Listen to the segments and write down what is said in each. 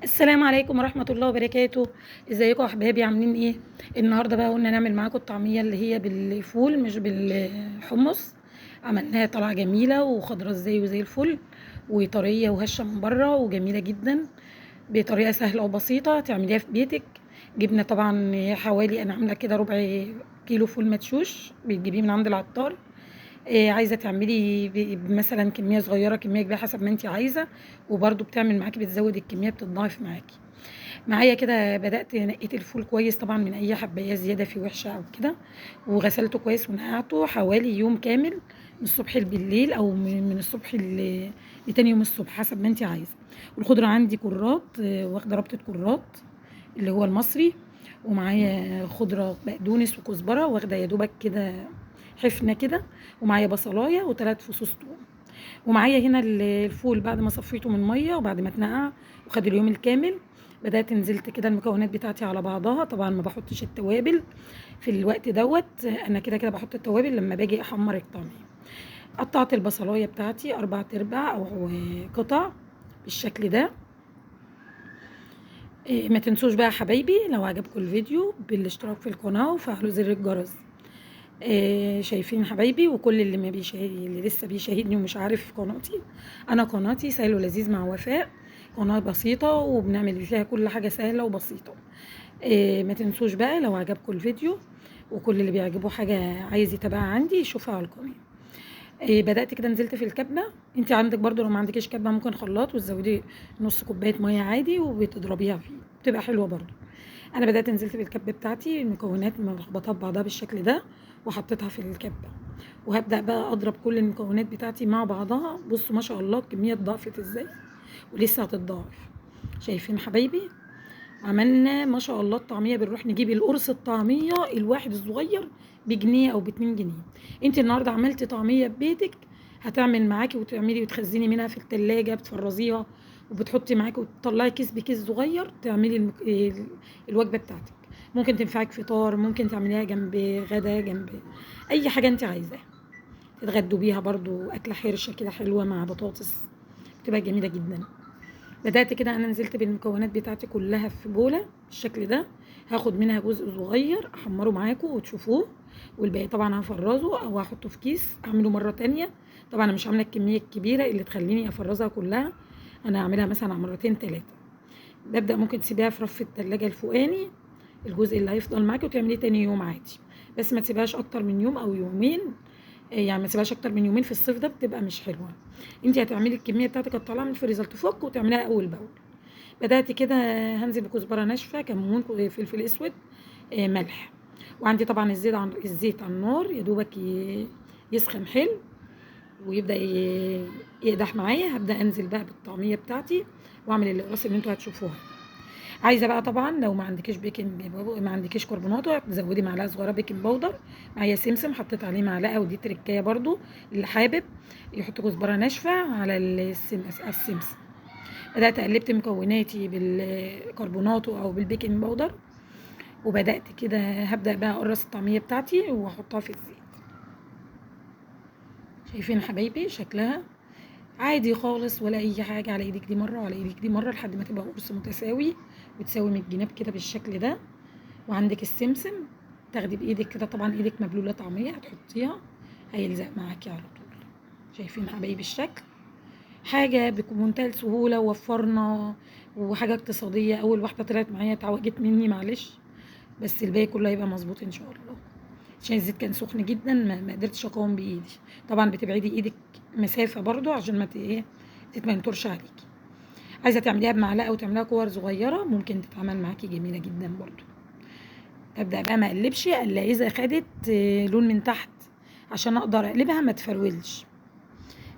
السلام عليكم ورحمة الله وبركاته. ازيكم يا احبابي؟ عاملين ايه النهارده؟ بقى قلنا نعمل معاكم الطعمية اللي هي بالفول مش بالحمص. عملناها طالعه جميلة وخضره ازاي وزي الفل، وطريه وهشه من بره وجميلة جدا، بطريقة سهلة وبسيطة تعمليها في بيتك. جبنا طبعا حوالي، انا عامله كده ربع كيلو فول مدشوش، بتجيبيه من عند العطار. عايزه تعملي مثلا كمية صغيرة كمية كبيرة حسب ما انت عايزه، وبرده بتعمل معاكي، بتزود الكمية بتتضاعف معاكي. معايا كده بدات نقيت الفول كويس طبعا من اي حبايه زيادة في وحشة او كده، وغسلته كويس ونقعته حوالي يوم كامل من الصبح بالليل او من الصبح لتاني يوم الصبح حسب ما انت عايزه. والخضره عندي كرات، واخده ربطه كرات اللي هو المصري، ومعايا خضرة بقدونس وكزبره واخده يا دوبك كده حفنة كده، ومعايا بصلايه وثلاث فصوص ثوم. ومعايا هنا الفول بعد ما صفيته من مية وبعد ما اتنقع وخد اليوم الكامل، بدات نزلت كده المكونات بتاعتي على بعضها. طبعا ما بحطش التوابل في الوقت دوت، انا كده كده بحط التوابل لما باجي احمر الطعمية. قطعت البصلايه بتاعتي 4/4 او قطع بالشكل ده. ما تنسوش بقى حبايبي لو عجبكم الفيديو بالاشتراك في القناة وفعلوا زر الجرس. شايفين حبايبي؟ وكل اللي ما بيشاهد، اللي لسه بيشاهدني ومش عارف قناتي، انا قناتي سهل ولذيذ مع وفاء، قناة بسيطة وبنعمل فيها كل حاجة سهلة وبسيطة. ما تنسوش بقى لو عجبكم الفيديو، وكل اللي بيعجبه حاجة عايز يتابعها عندي يشوفها على القناة. بدات كده نزلت في الكبه. انت عندك برضو لو ما عندكيش كبه ممكن خلاط وتزودي نص كوباية مية عادي وبتضربيها فيه، بتبقى حلوة برضو. انا بدات نزلت بالكبه بتاعتي المكونات ملخبطة ببعضها بالشكل ده، وحطيتها في الكبه، وهبدا بقى اضرب كل المكونات بتاعتي مع بعضها. بصوا ما شاء الله الكمية اتضاعفت ازاي، ولسه هتتضاعف. شايفين حبايبي؟ عملنا ما شاء الله الطعمية. بنروح نجيب القرص الطعمية الواحد الصغير بجنيه او ب2 جنيه. انت النهارده عملتي طعميه ببيتك هتعمل معاكي وتعملي وتخزني منها في التلاجة، بتفرزيها وبتحطي معاكي وتطلعي كيس بكيس صغير تعملي الوجبة بتاعتك. ممكن تنفعك فطار، ممكن تعمليها جنب غدا، جنب اي حاجة انت عايزاها، تتغدوا بيها برضو. اكله حرشه كده حلوة مع بطاطس بتبقى جميلة جدا. بدات كده انا نزلت بالمكونات بتاعتي كلها في بوله بالشكل ده. هاخد منها جزء صغير احمره معاكم وتشوفوه، والباقي طبعا هفرزه او هحطه في كيس اعمله مرة تانية. طبعا انا مش عامله الكمية الكبيرة اللي تخليني افرزها كلها، انا هعملها مثلا على مرتين 3. ببدا ممكن تسيبيها في رف التلاجة الفوقاني الجزء اللي هيفضل معاكي وتعمليه تاني يوم عادي، بس ما تسيبهاش اكتر من يوم او يومين. يعني ما تسيبهاش اكتر من يومين في الصيف ده بتبقى مش حلوة. انت هتعملي الكمية بتاعتك هتطلعها من الفريزر تفك وتعمليها اول باول. بدات كده هنزل بكزبره ناشفة، كمون، فلفل اسود، ملح، وعندي طبعا الزيت على النار يا دوبك يسخن حلو ويبدا يقدح معايا. هبدا انزل بقى بالطعميه بتاعتي واعمل الاقراص اللي انتوا هتشوفوها. عايزه بقى طبعا لو ما عندكيش baking، ما عندكيش كربوناتو، تزودي معلقه صغيرة baking powder. معايا سمسم حطيت عليه معلقه، ودي تركايه برضو اللي حابب يحط كزبره ناشفة على السمسم. بدات قلبت مكوناتي بالكربوناتو او بال baking powder، وبدات كده هبدا بقى اقرص الطعمية بتاعتي واحطها في الزيت. شايفين حبايبي شكلها عادي خالص ولا اي حاجة، على ايدك دي مرة وعلى ايدك دي مرة لحد ما تبقى قرص متساوي وتساوي من الجناب كده بالشكل ده. وعندك السمسم تاخدي بايدك كده، طبعا ايدك مبلوله طعميه هتحطيها هيلزق معاكي على طول. شايفين حبايبي الشكل؟ حاجة بمنتهى السهولة، ووفرنا، وحاجه اقتصادية. اول واحدة طلعت معايا اتعوجت مني معلش، بس الباقي كله هيبقى مظبوط ان شاء الله. عشان الزيت كان سخن جدا ما قدرتش اقاوم بايدي. طبعا بتبعدي ايدك مسافة برضو عشان ما ايه الزيت ما ينطرش عليكي. عايزه تعمليها بمعلقه وتعمليها كور صغيرة ممكن تتعمل معاكي جميلة جدا برضو. ابدا بقى ما اقلبش الا اذا خدت لون من تحت عشان اقدر اقلبها ما تفرولش.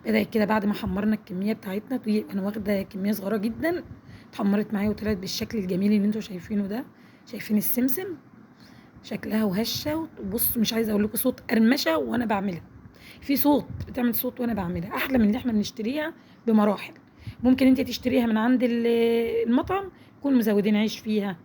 بدات كده بعد ما حمرنا الكمية بتاعتنا، انا واخده كمية صغيرة جدا، اتحمرت معايا وطلعت بالشكل الجميل اللي انتوا شايفينه ده. شايفين السمسم شكلها وهشه؟ وبصوا مش عايزه اقول لكم صوت قرمشه وانا بعملها، في صوت بتعمل صوت وانا بعملها، احلى من اللي احنا بنشتريها بمراحل. ممكن انت تشتريها من عند المطعم يكون مزودين عيش فيها،